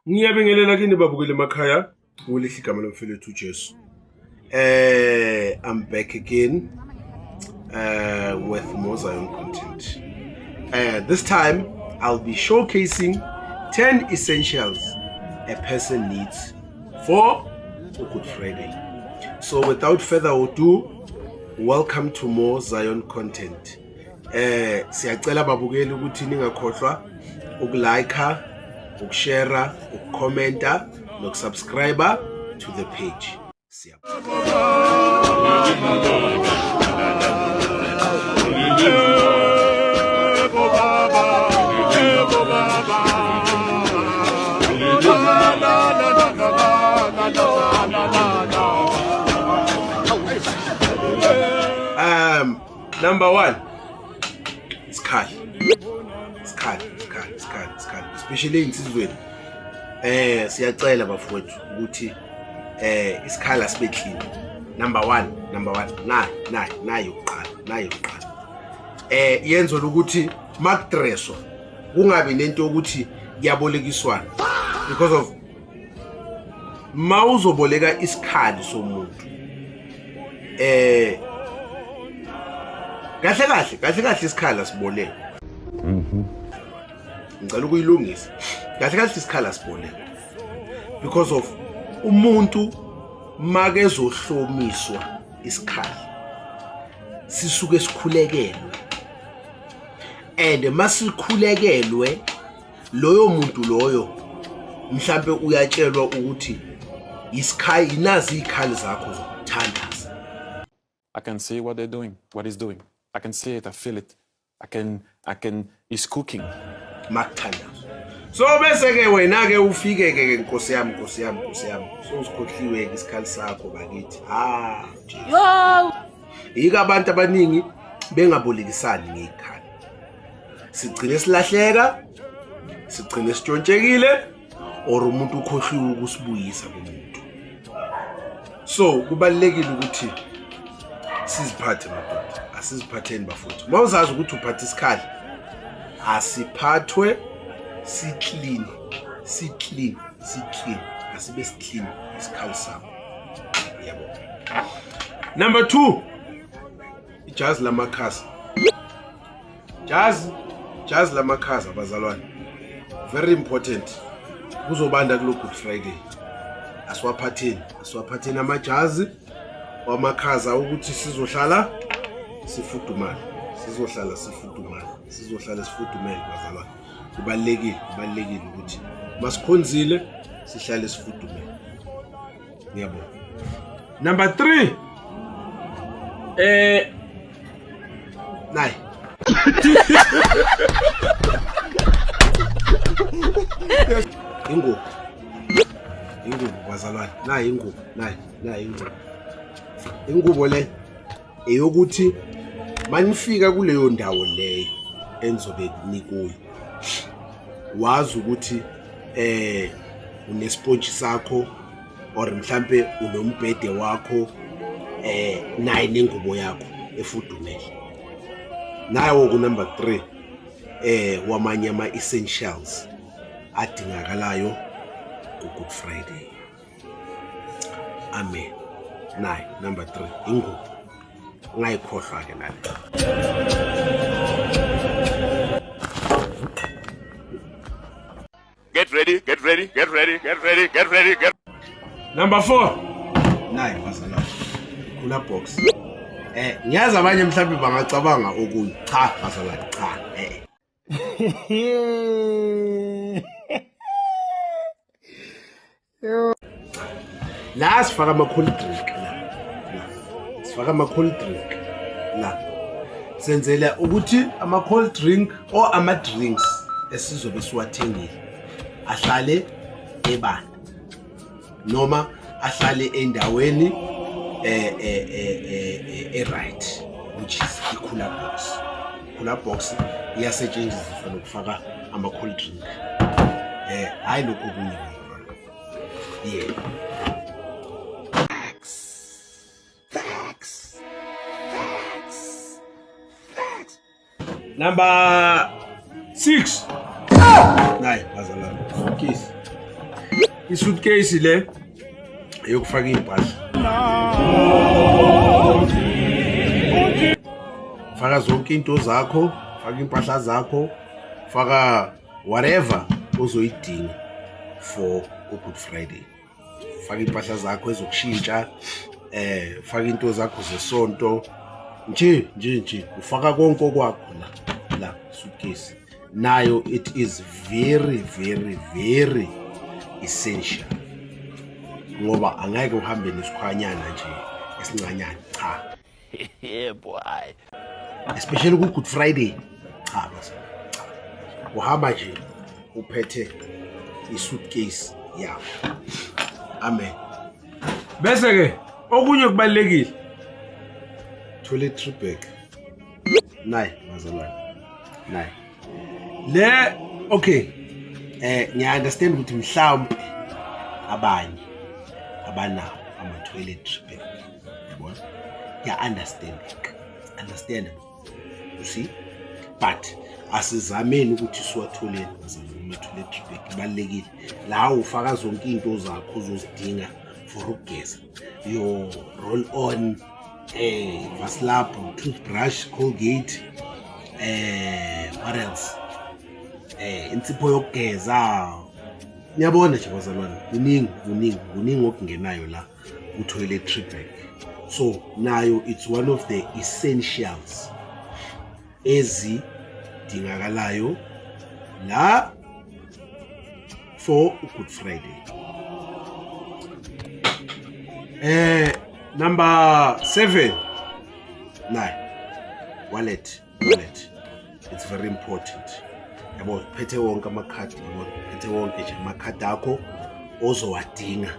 Ngiyabingelela kini babukeli emakhaya kulihle igama lomfelethu uJesu. I'm back again with more Zion content. This time I'll be showcasing 10 essentials a person needs for Good Friday. So without further ado, welcome to more Zion content. Siyacela babukeli ukuthi ningakhohlwa ukulike, ukushare, ukucomment-a nokusubscribe to the page. Siyabonga. Number 1, isikhali. Isikhali, isikhali, isikhali, isikhali. Especially insizweni. Siyacela bafowethu ukuthi isikhala sibe clean. Number 1, number 1, nayi, nayi, nayi yokuqala, nayi yokuqala. Yenzelwa ukuthi makudresswa kungabi nento yokuthi kuyabolekiswana, because of mawuzoboleka isikhali somuntu kahle kahle kahle kahle isikhala sibolekwa. Ngicela ukuyilungisa. Kahle kahle isikhala sibolekwa because of umuntu makezohlomiswa isikhali sisuke sikhulekelwe, and masikhulekelwe loyo muntu loyo mhlambe uyatshelwa ukuthi isikhali inazi izikhali zakho zokuthandaza. I can see what they're doing, what he's doing. I can see it, I feel it. I can, he's cooking. Makuthandaza. So bese ke wena ke ufike ke Nkosi yami, Nkosi yami, Nkosi yami, so usikhohliwe ke isikhali sakho bakithi. Jesu. Yo! Yiko abantu abaningi bengabolekisani ngezikhali. Sigcine silahleka, sigcine sitshontshekile, or umuntu ukhohliwe ukusibuyisa kumuntu. So kubalulekile ukuthi siziphathe madoda, asiziphatheni bafowethu. Mawuzazi ukuthi uphatha isikhali, asiphathwe si clean, si clean, si clean, asibe si clean isikhali sakho. Yabo. Number 2, ijazi lamakhaza. Jazi, jazi lamakhaza bazalwane. Very important. Kuzobanda kulo Good Friday. Asiwaphatheni, asiwaphatheni amajazi wamakhaza ukuthi sizohlala sifudumale. Sizohlala sifudumale. Sizohlala sifudumele bazalwane. Kubalulekile, kubalulekile ukuthi masikhonzile sihlale sifudumele. Ngiyabonga. Number 3. Nayi. Ingubo. Ingubo bazalwane. Nayi ingubo, nayi, nayi ingubo. Ingubo le eyokuthi manifika kuleyo ndawo leyo enizobe nikuyo, wazi ukuthi unespontshi sakho or mhlambe unombhede wakho, nayi nengubo yakho efudumele. Nawo ku number 3 wamanye ama essentials adingakalayo ku Good Friday. Amen. Nayi number 3, ingubo. Ungayikhohlwa ke nale. Get ready, get ready, get ready, get ready, get ready, get Number 4. Nayi bazalwane. Cooler box. Ngiyazi abanye mhlawumbe bangacabanga okunye. Cha bazalwane, cha. La sifaka ama cold drink la. La. Sifaka ama cold drink la. Senzela ukuthi ama cold drink or ama drinks esizobe siwathengile ahlale ebanda noma ahlale endaweni e right, which is i-cooler box. Cooler box iyasetshenziswa nokufaka ama cold drink. Hayi lokho okunye. Yeah. Facts. Facts. Facts. Number 6. Nayi bazalwane. Sokisi. I-suitcase le eyokufaka iy'mpahla, faka zonke into zakho, faka impahla zakho, faka whatever ozoyidinga for u-Good Friday. Faka impahla zakho ezokushintsha, faka into zakho zesonto nje nje nje, ufaka konke okwakho la suitcase. Nayo it is very very very essential, ngoba angeke uhambe nesikhwanyana nje esincanyana, cha. Yeah, boy. Especially ku Good Friday, cha basa, cha, uhamba nje uphethe i-suitcase yakho. Amen. Bese ke okunye kubalekile, toiletry bag nayi bazalwane, nayi le. Okay, ngiya-understand ukuthi mhlawumbe abanye abanawo ama-toiletry bag, yabona, ngiya-understand, understandable, you see, but asizameni ukuthi siwatholeni bazalwane ama-toiletry bag. Ibalulekile la, ufaka zonke iy'nto zakho ozozidinga for ukugeza, your roll on, Vaslap, toothbrush, Colgate, what else, insipho yokugeza. Niyabona nje bazalwane, kuningi kuningi kuningi okungenayo la ku-toiletry bag. So nayo it's one of the essentials ezidingakalayo la for Good Friday. Number 7, 9, wallet. Wallet, it's very important, yabo. Phethe wonke amakhadi, yabo, phethe wonke nje amakhadi akho ozowadinga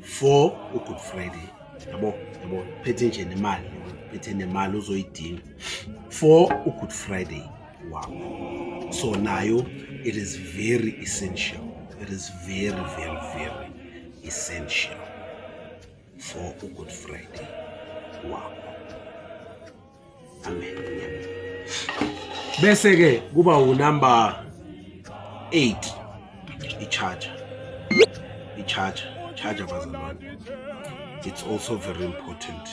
for uGood Friday, yabo, yabo. Phethe nje nemali, yabo, phethe nemali ozoyidinga for uGood Friday wakho. So nayo it is very essential, it is very very very essential for uGood Friday wakho. Amen. Bese ke kuba unumber 8, i-charger. I-charger, charger bazalwane, it's also very important.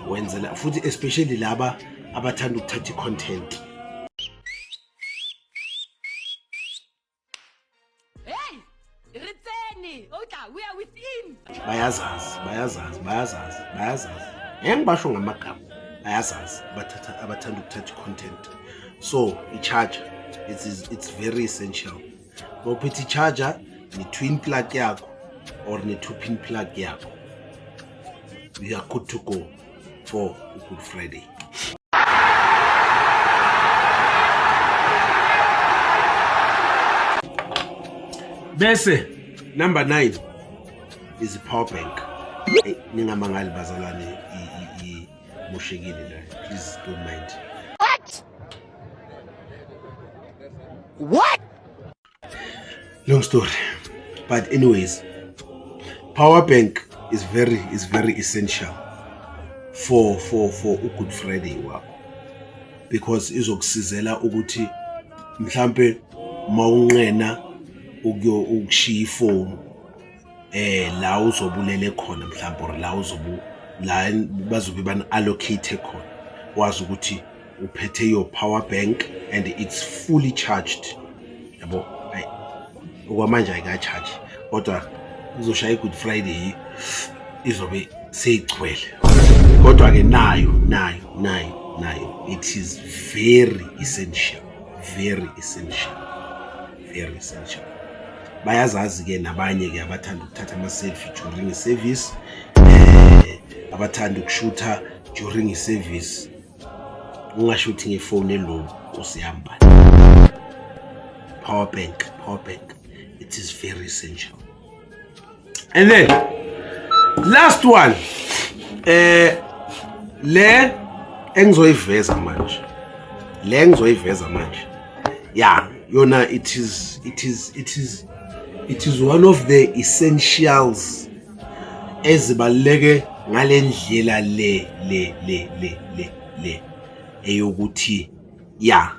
Wenzela futhi especially laba abathanda ukuthatha i-content. Hey! Re tsene! Otla, we are within! Bayazazi, bayazazi, bayazazi, bayazazi, ngeke ngibasho ngamagama, bayazazi abathatha, abathanda ukuthatha i-content. So i-charger, it's very essential. Bawuphethe i-charger ne-twin plug yakho or ne-two pin plug yakho, you are good to go for Good Friday. Bese number 9 is power bank. Hey, ningamangali bazalwane, imoshekile la, please don't mind. What? What? Long story, but anyways, power bank is very essential for uGood Friday wakho, because izokusizela ukuthi mhlambe mawunqena ukuyo ukushiya ifoni la uzobulele khona mhlawumbe, or la uzobu la bazobe bani allocate khona, wazi ukuthi uphethe your power bank and it's fully charged, yabo. Ayi, okwamanje ayika-charge, kodwa kuzoshaya i-Good Friday izobe seyigcwele. Kodwa-ke nayo nayo nayo nayo it is very essential, very essential, very essential. Bayazazi-ke nabanye-ke abathanda ukuthatha ama-selfie during i-service, abathanda ukushutha during i-service. Ungashuthi ngefoni elo, nkosi yami bani. Power bank, power bank, it is very essential. And then last one, le engizoyiveza manje, le engizoyiveza manje, ya yona it is one of the essentials ezibaluleke ngalendlela le le le le le le eyokuthi ya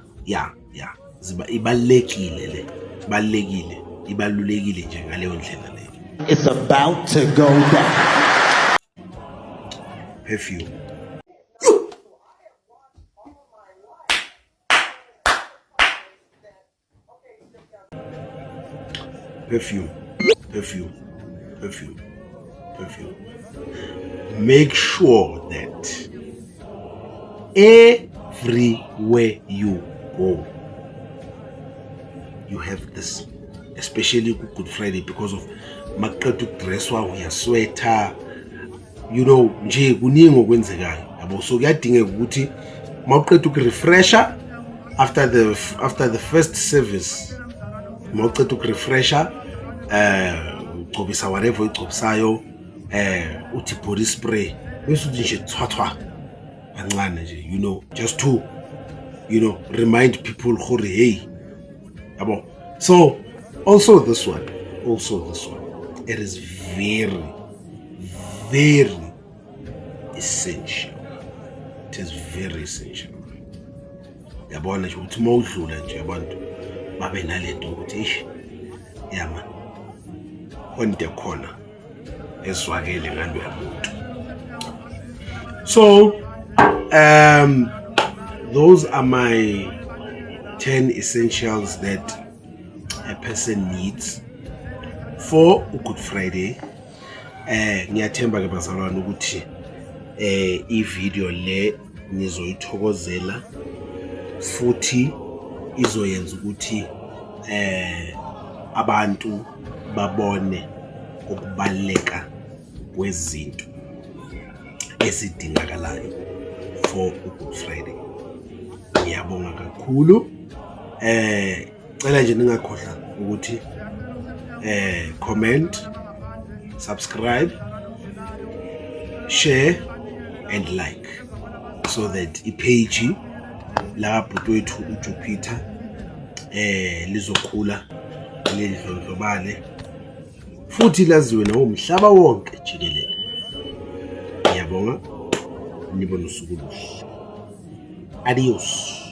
ziba ibalulekile le, ibalulekile, ibalulekile nje ngaleyo ndlela leyo. It's about to go down. Perfume. Perfume, perfume, perfume, perfume. Make sure that everywhere you go, you have this, especially ku-Good Friday, because of makuqeda ukudresswa, uyaswetha, nje kuningi okwenzekayo, yabo. So kuyadingeka ukuthi mawuqeda ukurefresha after the first service, mawuqeda ukurefresha, ugcobisa whatever oyigcobisayo, uthi body spray, bese uthi nje thwathwa kancane nje, just to remind people gore hey, yabo. So also this one, it is very, very essential. It is very essential, yabona nje ukuthi uma udlula nje abantu babe nalento ukuthi ish, yeah man, khona into ekhona ezwakele ngaloya muntu. So those are my 10 essentials that a person needs for Good Friday. Ngiyathemba ke bazalwane ukuthi i-video le nizoyithokozela futhi izoyenza ukuthi abantu babone ukubaluleka kwezinto esidingakalayo for Good Friday. Ngiyabonga kakhulu. Cela nje ningakhohlwa ukuthi comment, subscribe, share and like so that i-page la bhuti wethu uJupiter lizokhula, lidlondlobale futhi laziwe nawumhlaba wonke jikelele. Ngiyabonga, nibe nosuku oluhle. Adios.